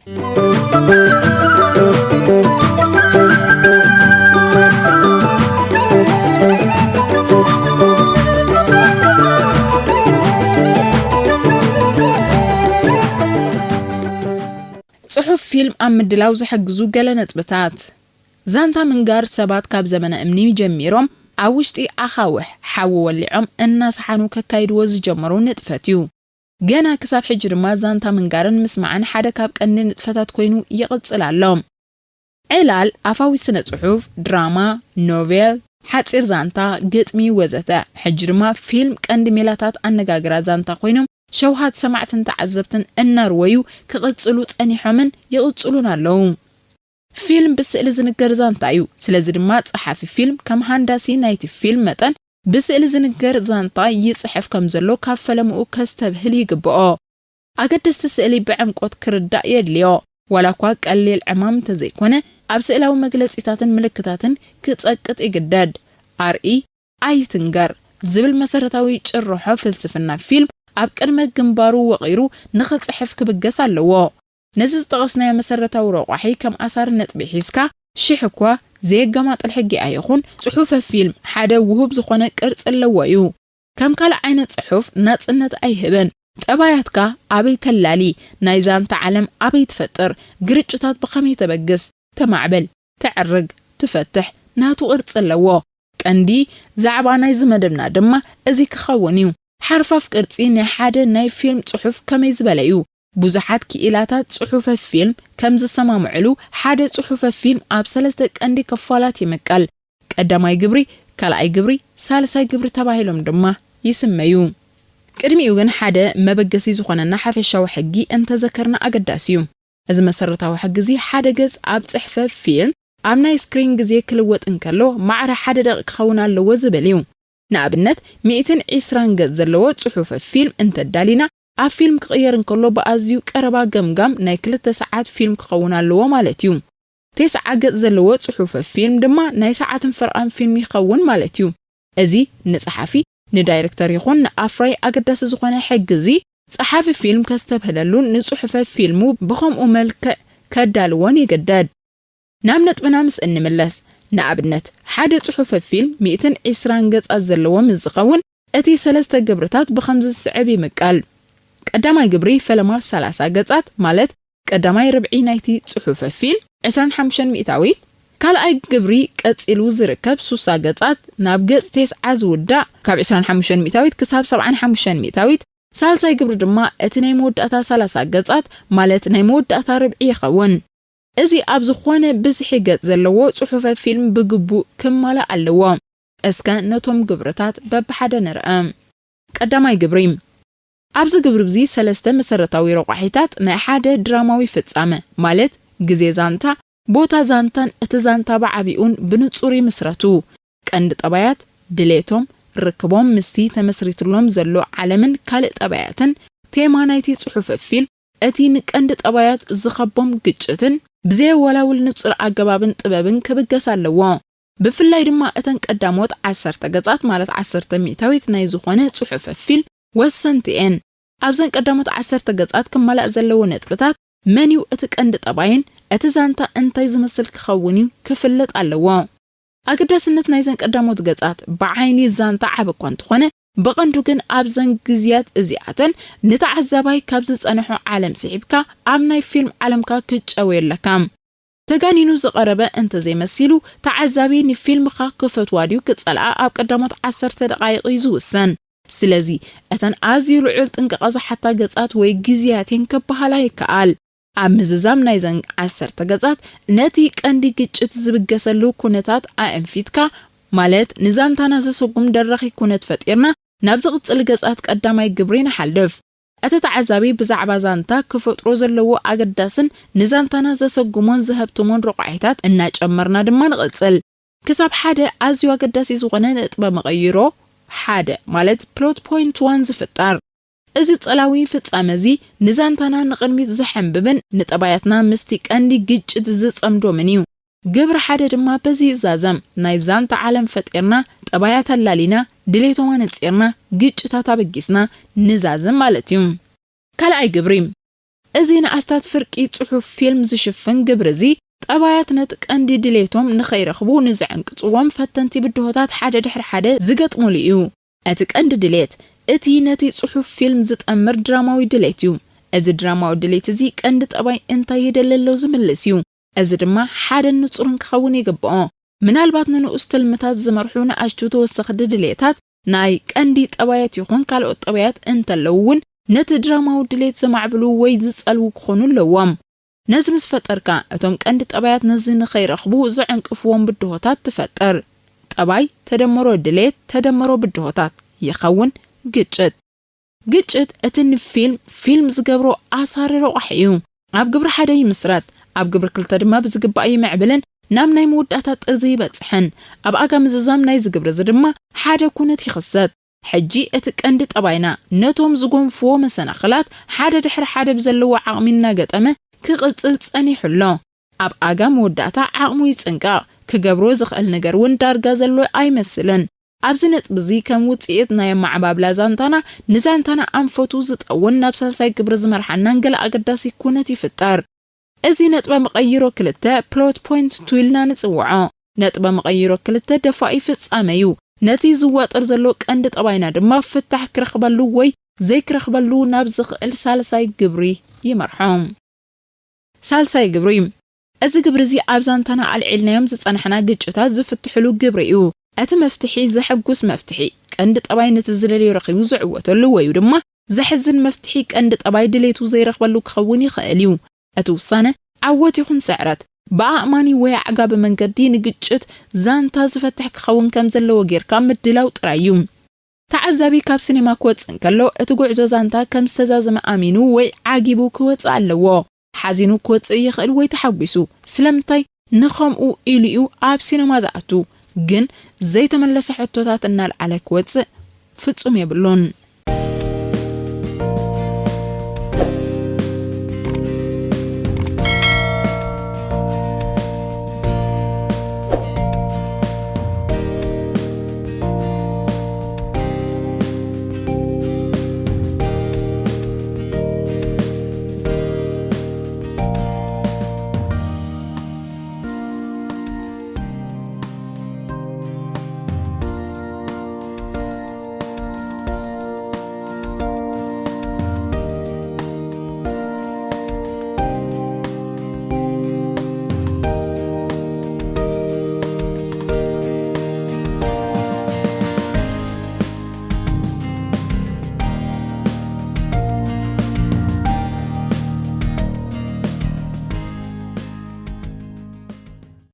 ጽሑፍ ፊልም ኣብ ምድላው ዝሕግዙ ገለ ነጥብታት። ዛንታ ምንጋር፣ ሰባት ካብ ዘመነ እምኒ ጀሚሮም ኣብ ውሽጢ ኣኻውሕ ሓዊ ወሊዖም እናሰሓኑ ከካይድዎ ዝጀመሩ ንጥፈት እዩ። ገና ክሳብ ሕጂ ድማ ዛንታ ምንጋርን ምስማዕን ሓደ ካብ ቀንዲ ንጥፈታት ኮይኑ ይቕጽል ኣሎ። ዕላል ኣፋዊ ስነ ጽሑፍ፣ ድራማ፣ ኖቬል፣ ሓጺር ዛንታ፣ ግጥሚ ወዘተ፣ ሕጂ ድማ ፊልም ቀንዲ ሜላታት ኣነጋግራ ዛንታ ኮይኖም ሸውሃት ሰማዕትን ተዓዘብትን እናርወዩ ክቕጽሉ ጸኒሖምን ይቕጽሉን ኣለዉ። ፊልም ብስእሊ ዝንገር ዛንታ እዩ። ስለዚ ድማ ጸሓፊ ፊልም ከም ሃንዳሲ ናይቲ ፊልም መጠን ብስእሊ ዝንገር ዛንታ ይጽሕፍ ከም ዘሎ ካብ ፈለምኡ ከስተብህል ይግብኦ። ኣገደስቲ ስእሊ ብዕምቆት ክርዳእ የድልዮ። ዋላ እኳ ቀሊል ዕማም እንተዘይኮነ፣ ኣብ ስእላዊ መግለጺታትን ምልክታትን ክጸቅጥ ይግደድ። ኣርኢ ኣይትንገር ዝብል መሰረታዊ ጭርሖ ፍልስፍና ፊልም ኣብ ቅድመ ግንባሩ ወቒሩ ንኽጽሕፍ ክብገስ ኣለዎ። ነዚ ዝጠቐስናዮ መሰረታዊ ረቋሒ ከም ኣሳሪ ነጥቢ ሒዝካ፣ ሽሕ እኳ ዘየገማጥል ሕጊ ኣይኹን፣ ጽሑፈ ፊልም ሓደ ውሁብ ዝኾነ ቅርጺ ኣለዎ እዩ። ከም ካልእ ዓይነት ጽሑፍ ናጽነት ኣይህብን። ጠባያትካ ኣበይ ተላሊ፣ ናይ ዛንታ ዓለም ኣበይ ትፈጥር፣ ግርጭታት ብኸመይ ተበግስ፣ ተማዕብል፣ ተዕርግ፣ ትፈትሕ፣ ናቱ ቅርጺ ኣለዎ። ቀንዲ ዛዕባ ናይዚ መደብና ድማ እዚ ክኸውን እዩ። ሓርፋፍ ቅርጺ ናይ ሓደ ናይ ፊልም ጽሑፍ ከመይ ዝበለ እዩ? ብዙሓት ክኢላታት ጽሑፈ ፊልም ከም ዝሰማምዕሉ፣ ሓደ ጽሑፈ ፊልም ኣብ ሰለስተ ቀንዲ ክፋላት ይምቀል። ቀዳማይ ግብሪ፣ ካልኣይ ግብሪ፣ ሳልሳይ ግብሪ ተባሂሎም ድማ ይስመዩ። ቅድሚኡ ግን ሓደ መበገሲ ዝኾነና ሓፈሻዊ ሕጊ እንተዘከርና ኣገዳሲ እዩ። እዚ መሰረታዊ ሕጊ እዚ ሓደ ገጽ ኣብ ጽሕፈ ፊልም ኣብ ናይ ስክሪን ግዜ ክልወጥ እንከሎ ማዕረ ሓደ ደቂቕ ክኸውን ኣለዎ ዝብል እዩ። ንኣብነት፣ ሚእትን ዕስራን ገጽ ዘለዎ ጽሑፈ ፊልም እንተዳሊና፣ ኣብ ፊልም ክቕየር እንከሎ ብኣዝዩ ቀረባ ገምጋም ናይ ክልተ ሰዓት ፊልም ክኸውን ኣለዎ ማለት እዩ። ተስዓ ገጽ ዘለዎ ጽሑፈ ፊልም ድማ ናይ ሰዓትን ፈረቓን ፊልም ይኸውን ማለት እዩ። እዚ ንጸሓፊ፣ ንዳይረክተር ይኹን ንኣፍራይ ኣገዳሲ ዝኾነ ሕጊ እዚ ጸሓፊ ፊልም ከስተብህለሉን ንጽሑፈ ፊልሙ ብኸምኡ መልክዕ ከዳልዎን ይግደድ። ናብ ነጥብና ምስ እንምለስ፣ ንኣብነት፣ ሓደ ጽሑፈ ፊልም ሚእትን ዕስራን ገጻት ዘለዎ ምስ ዝኸውን፣ እቲ ሰለስተ ግብርታት ብኸምዚ ዝስዕብ ይምቀል። ቀዳማይ ግብሪ ፈለማ ሰላሳ ገጻት፣ ማለት ቀዳማይ ርብዒ ናይቲ ጽሑፈ ፊልም ዕስራን ሓሙሽተን ሚእታዊት፣ ካልኣይ ግብሪ ቀጺሉ ዝርከብ ሱሳ ገጻት፣ ናብ ገጽ ተስዓ ዝውዳእ ካብ ዕስራን ሓሙሽተን ሚእታዊት ክሳብ ሰብዓን ሓሙሽተን ሚእታዊት፣ ሳልሳይ ግብሪ ድማ እቲ ናይ መወዳእታ ሰላሳ ገጻት፣ ማለት ናይ መወዳእታ ርብዒ ይኸውን። እዚ ኣብ ዝኾነ ብዝሒ ገጽ ዘለዎ ጽሑፈ ፊልም ብግቡእ ክማላእ ኣለዎ። እስከ ነቶም ግብርታት በብሓደ ንርአ። ቀዳማይ ግብሪ። ኣብዚ ግብሪ እዚ ሰለስተ መሰረታዊ ረቋሒታት ናይ ሓደ ድራማዊ ፍጻመ፣ ማለት ግዜ ዛንታ፣ ቦታ ዛንታን እቲ ዛንታ ብዓቢኡን ብንጹር ይምስረቱ። ቀንዲ ጠባያት፣ ድሌቶም፣ ርክቦም ምስቲ ተመስሪትሎም ዘሎ ዓለምን ካልእ ጠባያትን፣ ቴማ ናይቲ ጽሑፈ ፊልም፣ እቲ ንቀንዲ ጠባያት ዝኸቦም ግጭትን ብዘየወላውል ንጹር ኣገባብን ጥበብን ክብገስ ኣለዎ። ብፍላይ ድማ እተን ቀዳሞት ዓሰርተ ገጻት፣ ማለት ዓሰርተ ሚእታዊት ናይ ዝኾነ ጽሑፈ ፊልም ወሰንቲ እየን። ኣብዘን ቀዳሞት ዓሰርተ ገጻት ክማላእ ዘለዎ ነጥብታት፣ መን እዩ እቲ ቀንዲ ጠባይን እቲ ዛንታ እንታይ ዝመስል ክኸውን እዩ ክፍለጥ ኣለዎ። ኣገዳስነት ናይዘን ቀዳሞት ገጻት ብዓይኒ ዛንታ ዓቢ እኳ እንተኾነ፣ ብቐንዱ ግን ኣብዘን ግዝያት እዚኣተን ንተዓዛባይ ካብ ዝጸንሖ ዓለም ስሒብካ ኣብ ናይ ፊልም ዓለምካ ክትጨውዮ ኣለካ። ተጋኒኑ ዝቐረበ እንተዘይመሲሉ፣ ተዓዛቢ ንፊልምኻ ክፈትዋ ድዩ ክጸልኣ ኣብ ቀዳሞት ዓሰርተ ደቓይቕ እዩ ዝውሰን። ስለዚ፣ እተን ኣዝዩ ልዑል ጥንቃቐ ዝሓታ ገጻት ወይ ግዝያት እየን ክበሃላ ይከኣል። ኣብ ምዝዛም ናይዘን ዓሰርተ ገጻት፣ ነቲ ቀንዲ ግጭት ዝብገሰሉ ኩነታት ኣእንፊትካ፣ ማለት ንዛንታና ዘሰጉም ደራኺ ኩነት ፈጢርና፣ ናብ ዝቕጽል ገጻት ቀዳማይ ግብሪ ንሓልፍ። እቲ ተዓዛቢ ብዛዕባ ዛንታ ክፈጥሮ ዘለዎ ኣገዳስን ንዛንታና ዘሰጉሞን ዘሀብትሞን ረቋሒታት እናጨመርና ድማ ንቕጽል። ክሳብ ሓደ ኣዝዩ ኣገዳሲ ዝኾነ ነጥበ መቐይሮ ሓደ፣ ማለት ፕሎት ፖይንት ዋን ዝፍጠር። እዚ ጸላዊ ፍጻመ እዚ ንዛንታና ንቕድሚት ዘሐንብብን ንጠባያትና ምስቲ ቀንዲ ግጭት ዝጸምዶምን እዩ። ግብሪ ሓደ ድማ በዚ ይዛዘም። ናይ ዛንታ ዓለም ፈጢርና፣ ጠባያት ኣላሊና፣ ድሌቶም ኣነጺርና፣ ግጭታት ኣበጊስና ንዛዝም ማለት እዩ። ካልኣይ ግብሪ። እዚ ንኣስታት ፍርቂ ጽሑፍ ፊልም ዝሽፍን ግብሪ እዚ፣ ጠባያት ነቲ ቀንዲ ድሌቶም ንኸይረኽቡ ንዝዕንቅጽዎም ፈተንቲ ብድሆታት ሓደ ድሕሪ ሓደ ዝገጥሙሉ እዩ። እቲ ቀንዲ ድሌት፣ እቲ ነቲ ጽሑፍ ፊልም ዝጠምር ድራማዊ ድሌት እዩ። እዚ ድራማዊ ድሌት እዚ ቀንዲ ጠባይ እንታይ ይደሊ ኣሎ ዝምልስ እዩ። እዚ ድማ ሓደን ንጹርን ክኸውን ይግብኦ። ምናልባት ንንኡስ ትልምታት ዝመርሑ ንኣሽቱ ተወሰኽቲ ድሌታት ናይ ቀንዲ ጠባያት ይኹን ካልኦት ጠባያት እንተለዉ እውን፣ ነቲ ድራማዊ ድሌት ዘማዕብሉ ወይ ዝጸልዉ ክኾኑ ኣለዎም። ነዚ ምስ ፈጠርካ፣ እቶም ቀንዲ ጠባያት ነዚ ንኸይረኽቡ ዘዕንቅፍዎም ብድሆታት ትፈጥር። ጠባይ ተደምሮ ድሌት ተደምሮ ብድሆታት ይኸውን። ግጭት። ግጭት እቲ ንፊልም ፊልም ዝገብሮ ኣሳሪ ረቋሒ እዩ። ኣብ ግብሪ ሓደ ይምስረት፣ ኣብ ግብሪ ክልተ ድማ ብዝግባእ ይምዕብልን ናብ ናይ መወዳእታ ጥርዚ ይበጽሕን። ኣብ ኣጋ ምዝዛም ናይዚ ግብሪ እዚ ድማ ሓደ ኩነት ይኽሰት። ሕጂ እቲ ቀንዲ ጠባይና ነቶም ዝጎንፍዎ መሰናኽላት ሓደ ድሕሪ ሓደ ብዘለዎ ዓቕሚ እናገጠመ ክቕጽል ጸኒሑ ኣሎ። ኣብ ኣጋ መወዳእታ ዓቕሙ ይጽንቀቕ፣ ክገብሮ ዝኽእል ነገር እውን ዳርጋ ዘሎ ኣይመስልን። ኣብዚ ነጥቢ እዚ ከም ውጽኢት ናይ ኣመዓባብላ ዛንታና፣ ንዛንታና ኣንፈቱ ዝጠውን ናብ ሳልሳይ ግብሪ ዝመርሓናን ገለ ኣገዳሲ ኩነት ይፍጠር። እዚ ነጥበ መቐይሮ ክልተ፣ ፕሎት ፖይንት ቱ ኢልና ንጽውዖ። ነጥበ መቐይሮ ክልተ ደፋኢ ፍጻመ እዩ። ነቲ ዝዋጠር ዘሎ ቀንዲ ጠባይና ድማ ፍታሕ ክረኽበሉ ወይ ዘይክረኽበሉ ናብ ዝኽእል ሳልሳይ ግብሪ ይመርሖ። ሳልሳይ ግብሪ። እዚ ግብሪ እዚ ኣብ ዛንታና ኣልዒልናዮም ዝጸናሕና ግጭታት ዝፍትሕሉ ግብሪ እዩ። እቲ መፍትሒ ዘሐጉስ መፍትሒ፣ ቀንዲ ጠባይ ነቲ ዝደልዮ ረኺቡ ዝዕወተሉ ወይ ድማ ዘሕዝን መፍትሒ፣ ቀንዲ ጠባይ ድሌቱ ዘይረኽበሉ ክኸውን ይኽእል እዩ። እቲ ውሳነ፣ ዓወት ይኹን ስዕረት፣ ብኣእማኒ ወይ ኣዕጋቢ መንገዲ ንግጭት ዛንታ ዝፈትሕ ክኸውን ከም ዘለዎ ጌርካ ምድላው ጥራይ እዩ። ተዓዛቢ ካብ ሲኔማ ክወጽእ እንከሎ፣ እቲ ጉዕዞ ዛንታ ከም ዝተዛዘመ ኣሚኑ ወይ ዓጊቡ ክወጽእ ኣለዎ። ሓዚኑ ክወጽእ ይኽእል ወይ ተሓጒሱ። ስለምንታይ ንኸምኡ ኢሉ እዩ ኣብ ሲነማ ዝኣቱ። ግን ዘይተመለሰ ሕቶታት እናልዓለ ክወጽእ ፍጹም የብሉን።